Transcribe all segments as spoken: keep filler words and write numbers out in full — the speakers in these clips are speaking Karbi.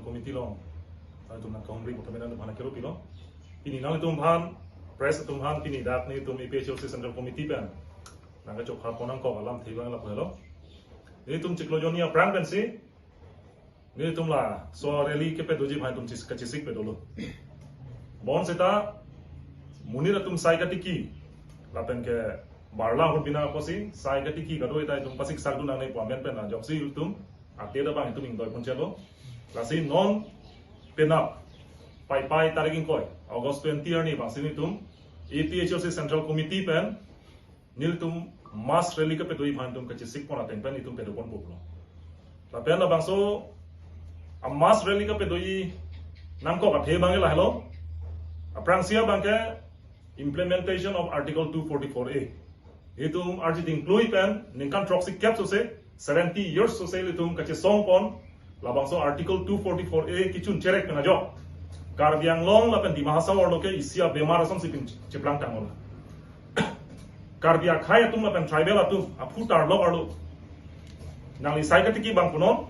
Committee along nanglitum nangkahumri pu tame nanglitum aphan kero pilo. Pini nanglitum aphan, press atum aphan, pini dak nelitum A P H L C Central Committee pen nangkachokha pon nangkok alamthe abang lapu helo. Nelitum chiklo jonni aphrang pensi nelitum laso rally kepadoji aphan itum chis- kachesik pe dolo. Bonseta monit atum sai katiki lapen ke barla hut bina apotsi sai katiki kadokave ta itum pasik sakdun nangne pu amen pen ajoksi itum ate ta bang itum ingdoi pon chelo. Lasi non penap Paipai tarik ingkoi, August twenty arni bangsi nelitum A P H L C Central Committee pen nelitum mass rally kepadoji aphan itum kachesik pon ateng pen itum pado pon pulo. Lapen labangso a mass rally kepadoji nangkok athe abang lahelo. Aphrangsi abang ke implementation of Article two forty-four A. Itum arji dingklui pen ningkan throksi kep sose, seventy years sose ilitum kachesong pon labangso Article two forty-four A kechun cherek pen ajok Karbi Anglong lapen Dima Hasao arlo ke isi abemar asonsi pin cheplang tanglo. Karbi akhei atum lapen tribal atum aphu tarlok arlo nangli sai katiki bang punon,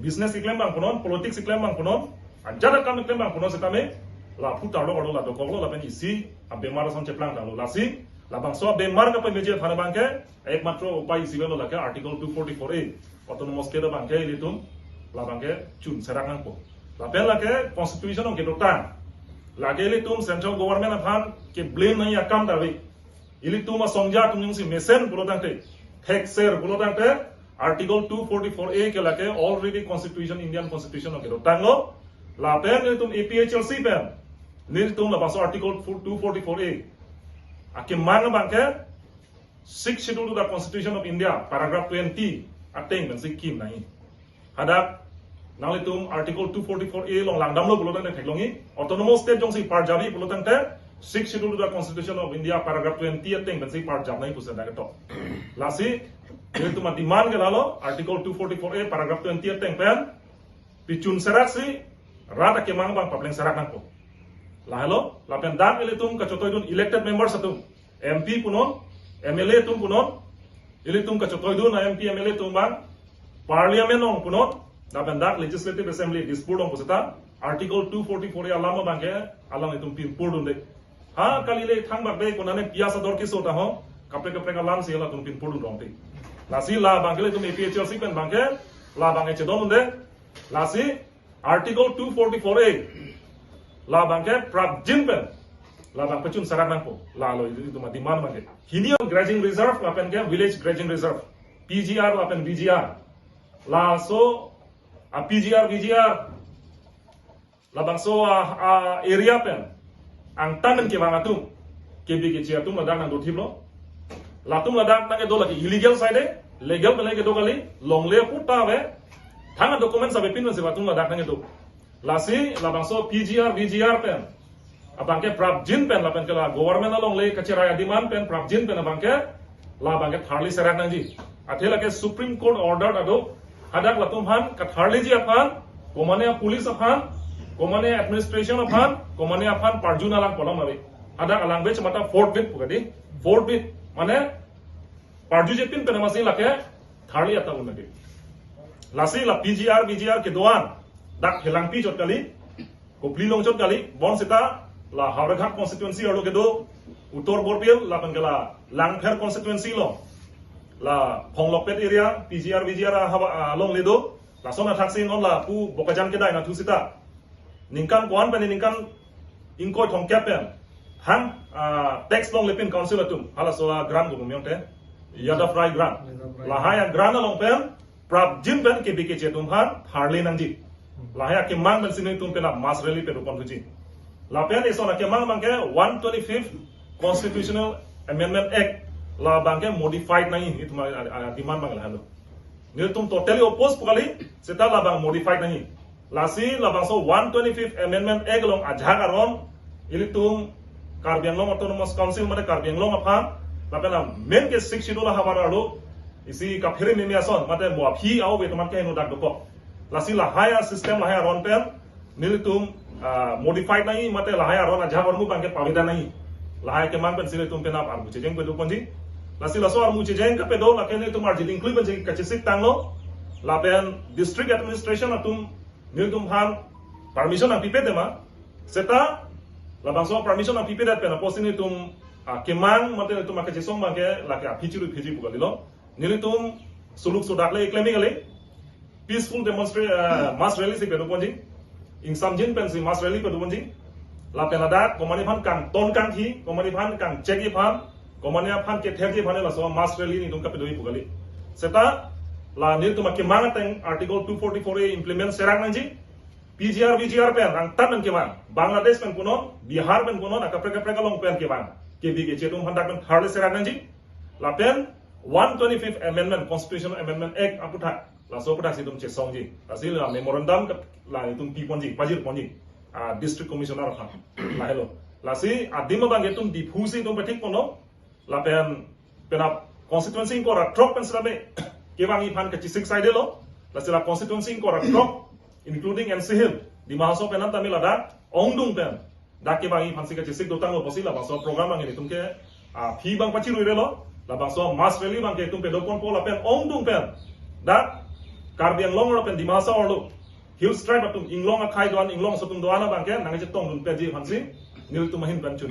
business keklem bang punon, politics keklem bang punon, ajat akam keklem bang punon setame la aphu tarlok arlo la dokoklo lapen isi abemar ason cheplang tanglo. Lasi labangso abemar kapameji aphan abang ke ekmatro upai isi avelo, lake Article two forty-four A, Autonomous State abang ke ilitum labang ke chun serak nangpo. Lapen lake constitution along kedotang, lake ilitum central government aphan ke blame nangji akam ta ave. Ilitum asongja atum jongsi mesen pulo tangte, thekser pulo tangte, Article two forty-four A ke lake already constitution, Indian constitution along kedotanglo. Lapen ilitum A P H L C pen nelitum labangso Article two forty-four A akemang abang ke Sixth Schedule to the Constitution of India, paragraph twenty ateng pensi kim nangji. Hadak nanglitum Article two forty-four A along langdamlo pulo tangte theklongji, Autonomous State jongsi parjapji pulo tangte Sixth Schedule to the Constitution of India, paragraph twenty ateng pensi parjap nangji pusi dak ketok. Lasi nelitum ademand ke lalo, Article two forty-four A, paragraph twenty ateng pen pichun seraksi rat akemang abang papleng serak nangpo. Lahelo, lapen dak ilitum kachotoi dun elected members atum, M P punon, M L A atum punon, ilitum kachotoi dun a M P M L A atum abang, Parliament along punon, lapen dak Legislative Assembly Dispur along puseta Article two forty-four A alam abang ke along itum pinpur dunde. Ha kali le thangbak de konane piyas ador keso ta ho, kaprek kaprek alamsi latum pinpur dun rongte. Lasi labang ke ilitum A P H L C pen abang ke labang ke chedon dunde. Lasi Article two forty-four A labang ke prapjin pen labang pachun serak nangpo. Lalo ilitum ademand abang ke. Hini grazing reserve lapen ke village grazing reserve, P G R lapen V G R. Laso a P G R, V G R, labangso a, a area pen angtan pen kevang atum, K B K G atum ladak nangdothiplo. Latum ladak nangkedo lake illegal side, legal pen kedo kali, longle puta ave, thang documents avepin pensi latum ladak nangkedo. Lasi labangso P G R, V G R pen abang ke prapjin pen lapen ke la government alongle kacherai ademand pen prapjin pen abang ke labang ke tharli serak nangji. Athe lake Supreme Court order ado, hadak latum aphan katharliji aphan, komane police aphan, komane administration aphan, komane aphan parju nanglang pu alam ave. Hadak alangbech mate forthwith pu kali, forthwith mane parjujepin pen amatsi lake tharli ata un lake. Lasi la P G R, V G R kedo-an dak Phelangpi chot kali, Kopili along chot kali, bonseta la Howraghat constituency arlo kedo, Uttor Borbil lapen ke la Langpher constituency along, la Phonglokpet area, P G R, V G R ahaba, alongle do, lason athaksi non lapu Bokajan kedai anatthu seta ningkan ko-an pen ningkan ingkoi thomkep pen hang, ah, tax longlepin council atum, halaso a grant ko bumyong te, Yadav Rai grant. Yadav Rai. Lahai a grant along pen prapjin pen K B K G atum aphan tharli nangji. Lahai akemang pensi nelitum penap mass rally pado pon thuji. Lapen eson akemang abang ke one twenty-fifth Constitutional Amendment Act labang ke modified nangji, itum a, a, a demand abang lahelo. Nelitum totally oppose pu kali, seta labang modified nangji. Lasi labangso one twenty-fifth Amendment Act along ajahak aron ilitum Karbi Anglong Autonomous Council mate Karbi Anglong aphan, lapen la main ke Sixth Schedule ahavar arlo isi kaphere meme ason mate mo aphi a-ove atum an keheno dak dokok. Lasi lahai a system lahai aron pen nelitum, ah, modified nangji mate lahai aron ajahak aron abang ke pavedan nangji. Lahai akemang pensi nelitum penap armu chejeng pado ponji. Lasi laso armu chejeng kepedo lake nelitum arji dingklui pensi kachesik tanglo. Lapen district administration atum Nelitum aphan permission nangpipe tema. Seta labangso permission nangpipedet pen apotsi nelitum, ah, kemang mate nelitum akachesong abangke lake aphi chirui phiji pu kalilo. Nelitum suluk sudak le klem kali. Peaceful demonstra-, ah, mass rally si padoponji. Ingsamjin pensi mass rally padoponji. Lapen ladak komatne aphan kangton kangthi, komatne aphan kangchekji aphan, komatne aphan ketherji aphan laso mass rally nelitum kapadoji pu kali. Seta la nelitum akemang ateng Article two forty-four A implement serak nangji. P G R, V G R pen rangtan pen kevang, Bangladesh pen punon, Bihar pen punon, akaprek kaprek along pen kevang, K B K J atum aphan dak pen tharle serak nangji. Lapen one twenty-fifth Amendment, Constitutional Amendment Act aputhak, laso aputhak si itum chesongji. Lasi la memorandum ke la itum piponji, pajirponji, ah, District Commissioner aphan. Lahelo. Lasi adim abangke itum Diphu si itum pathik ponlo. Lapen penap constituency ingkoi ra throk pen sitame kevangji aphan kachesik saidelo. Lasi la constituency ingkoi ra throk, including N C Hills, Dima Hasao pen an tame ladak ongdung pen dak kevangji aphansi kachesik dotanglo pusi labangso program abang nelitum ke, ah, aphi abang pachiruirelo. Labangso mass rally abangke itum padoponpo lapen ongdung pen dak Karbi Anglong lapen Dima Hasao arlo Hills Tribe atum, Inglong akhei do-an, Inglong aso atum do-an abangke nangchetongdun peji aphansi nelitum ahin pen chun.